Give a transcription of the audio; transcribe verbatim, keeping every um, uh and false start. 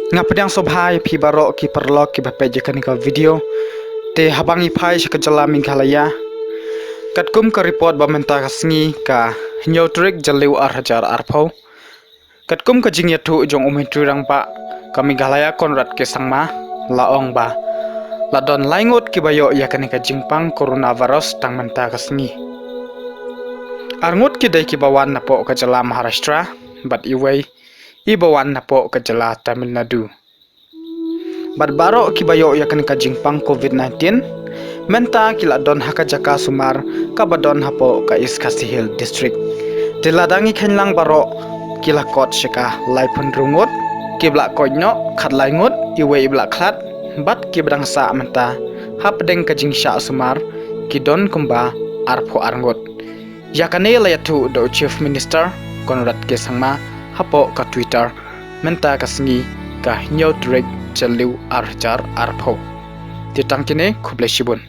Nga pdiang sngewbha ïa phi baroh ki paralok kiba peit ïa kane ka video. Te haba ngi phai sha ka jylla Meghalaya, katkum ka report ba mynta ka sngi, ka hynñiew tarik Jylliew ar hajar arphew, katkum ka jingïathuh jong u Myntri Rangbah ka Meghalaya Conrad K Sangma, la ong ba la don lai ngut kiba ïoh ïa kane ka jingpang coronavirus tang mynta ka sngi. Ar ngut ki dei kiba wan napoh ka jylla Maharashtra, bad iwei iba wan napoh ka jylla Tamil Nadu. Bad baroh kiba ïoh ïa kane ka jingpang covid nineteen mynta ki la don ha ka jaka sumar kaba don hapoh ka East Khasi Hills District. Te lada ngi kheiñ lang, baroh ki la kot sha ka laiphew hynriew ngut, kiba la koit noh khatlai ngut, iwei iba la khlad, bad kiba dang sah mynta hapdeng ka jingshah sumar ki don kumba arphew ar ngut. Ïa kane la ïathuh da u Chief Minister Conrad K Sangma hapoh ka Twitter mynta ka sngi, ka hynñiew tarik Jylliew ar hajar arphew. Te tang kine, khublei shibun.